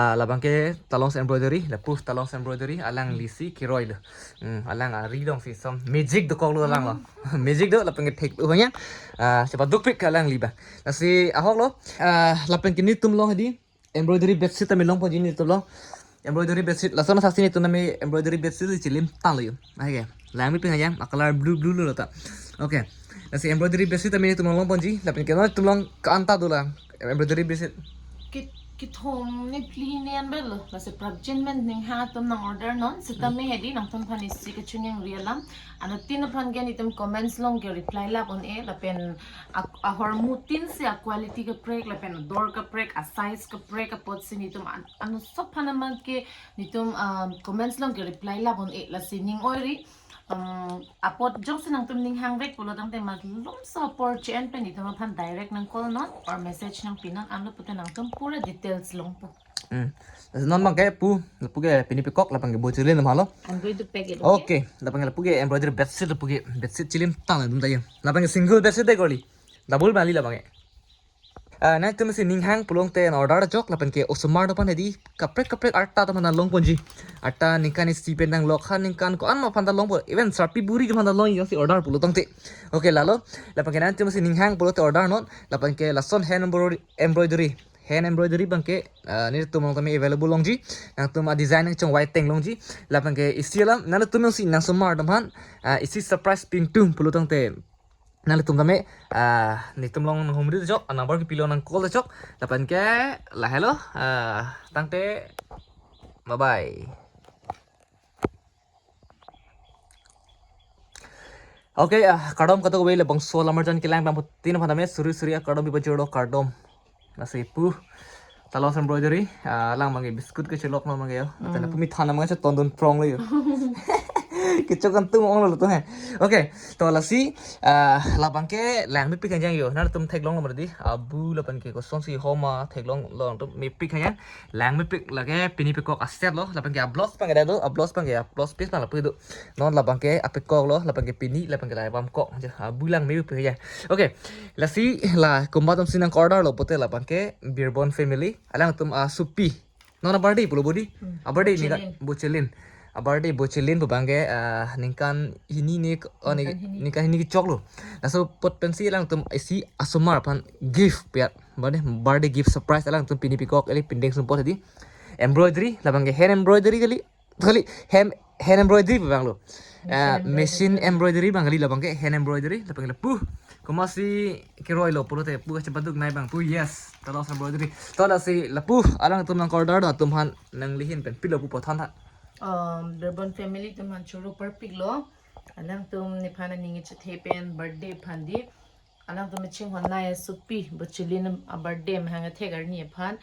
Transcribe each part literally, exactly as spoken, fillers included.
Ah, labang ke Talong's Embroidery, lapu Talong's Embroidery, alangli si kekroi lo. Hmm, alang ari dong si som magic dokok lo alang lo. Magic do, lapen ke thek u hanya. Ah, chepadukpik alangli abang. Lasi ahok lo, ah, lapen ke nelitum along hedi embroidery bedsheet tame longponji nelitum along. Embroidery bedsheet, lason saksi nelitum tame embroidery bedsheet chilim tang lo yo. Ahi ke, langmepik hanya, a color blue blue lo ta. Okay. Lasi embroidery bedsheet tame nelitum along longponji, lapen ke nelitum along ke-anta dolang embroidery bedsheet. Kit kithom ne phli ne an belo, lasi prapjin men ning ha atum nang order non, sitame hedi nangtum aphan isi kachiningri alam. Anuttin aphan ke nelitum comments along ke reply lap un-e, lapen a, ahormu tin si a quality kaprek, lapen ador kaprek, a size kaprek apot si nelitum an, anusop aphan amat ke nelitum, um, comments along ke reply lap un-e, lasi ning oiri, um, apot jongsi nangtum ning hangvek pulo tangte malomso apor che-en pen nelitum aphan direct nang call non or message nangpi non, anlo pute nangtum pura details longpo. Hmm. Non abang ke pu, lapu ke pini pekok, labang ke bo chilin nama lo. I'm going to pack it, okay? Okay, labang ke lapu ke embroidery bedsheet, lapu ke bedsheet chilim tang lo nelitum ta yo. Labang ke single bedsheet de kali. Double bali labang ke. Ah, nangtum si ning hang pulo tangte order chok, lapen ke osomar atum aphan hedi kaprek kaprek arta atum aphan longponji. Arta ningkan isi pen dang lok ha ningkan ko-an ma aphan ta longpo, even sarpi buri ke aphan ta long yo si order pulo tangte. Okay, lalo, lapen ke nangtum si ning hang pulote order non, lapen ke lason hand embroidery, embroidery. Hand embroidery abang ke, ah, nelitum along tame available longji. Nangtum a design nangchongvai teng longji. Lapen ke isi alam, nangtum si nang osomar atum aphan, ah, isi surprise pingtung pulo tangte, nanglitum tame, ah, nelitum along nanghumri chok, a number kepilo nang call chok, lapen ke lahelo, ah, tangte, bye bye. Okay, ah, kardom katok ave, labangso alam arjan kelang abang putin aphan tame suri suri a kardom pipa joro kardom. Lasi pu Talong's Embroidery, ah, alang abang ke biscuit kechelok non abang ke yo. Atana, hmm, pumi thana abang ke chetondun prong lo yo. Kechok kan tum ong lo tu he. Okay, to lasi, ah, labang ke langmepik hanya yo. Nangtum theklong lo mati. Abu lapen ke kosonsi homa theklong lo nangtum mepik hanya. Langmepik lake pini pekok a set lo. Lapen ke a blouse abang ke do, a blouse abang ke a blouse piece abang lapu do. Non labang ke apekok lo, lapen ke pini, lapen ke la bamkok. Ja, abu langmepik hanya. Okay. Lasi la komat atum si nang order lo pulote labang ke Birbon family. Alangtum a supi. Non a birthday pulo bodi. Hmm. A birthday ni ka Bochelin. Bochelin. A birthday Bochelin pu abang ke, ah, ningkan hini ni, oh, ni, ningkan hini, ningkan hini kechok lo. Laso apot pensi alangtum isi osomar aphan gift pi-at. Bane birthday gift surprise alangtum pini pekok kali, pindeng sumpot hedi. Embroidery, labang ke hand embroidery kali. Kali hand, hand embroidery pu abang lo. Machine, ah, embroidery, machine embroidery abang kali, labang ke hand embroidery, labang ke lapu. Komatsi kekroi lo pulote pu kachepaduk nai abang pu, yes. Talong's Embroidery. To lasi lapu alangtum nang order do atum aphan nangli ahin pen pilo pu pathan tha. Um, Birbon family atum aphan choro parpik lo. Alangtum nephan aning kachethe pen birthday aphan di. Alangtum chinghonon a supi Bochelin a birthday amahang athek arni aphan,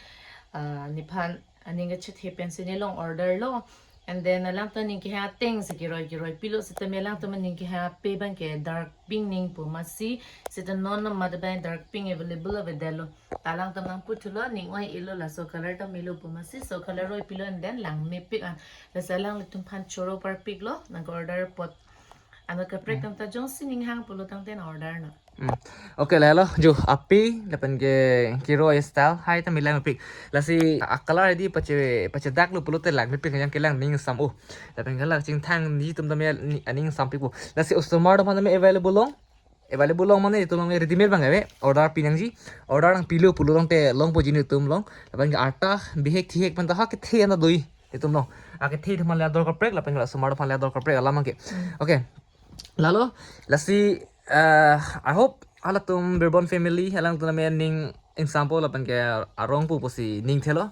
ah, nephan aning kachethe pensi nelong order lo. And then alangtum aning kehang ateng si keroi keroi pilo, sitame alangtum aning kehang ape abang ke dark pink nangpo masi, sita non amat abang dark pink available avedetlo. Alangtum nangpu thulo, ning oi-elo, laso color ta melo pu masi, so color oi pilo and then langmepik an. Lasi alanglitum aphan choro parpik lo, nang order apot. Anut kaprek, hmm, atum ta jongsi ning hang pulo tangte nang order non. Hmm. Okay, lahelo, jo, ape lapen ke kekroi style hai ta milang mepik. Lasi a color hedi pache, pachedak lo pulote langmepik, yang kelang ning sam o. Lapen ke la chingthang nelitum tame ni aning sampik po. Lasi osomar atum aphan tame available long. Available long mane itum long readymade abang ave. Order pinangji. Order nangpilo pulo tangte longponji nelitum along. Lapen ke arta bihek thihek pen ta ha kethe an ta do-i itum along. Akethe atum aphan le ador kaprek, lapen ke la osomar atum aphan le ador kaprek alam abang ke. Hmm. Okay. Lahelo, lasi, eh, I hope halatum Birbon family, alangtum tame ning ingsampo lapen ke arong pu pusi ning thelo.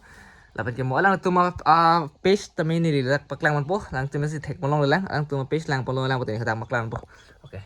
Lapen ke mo alangtum a, a page tame neli ladak paklang ponpo, alangtum si thek malong lelang, alangtum a page lang ponlo lang pute hadak paklang ponpo. Okay.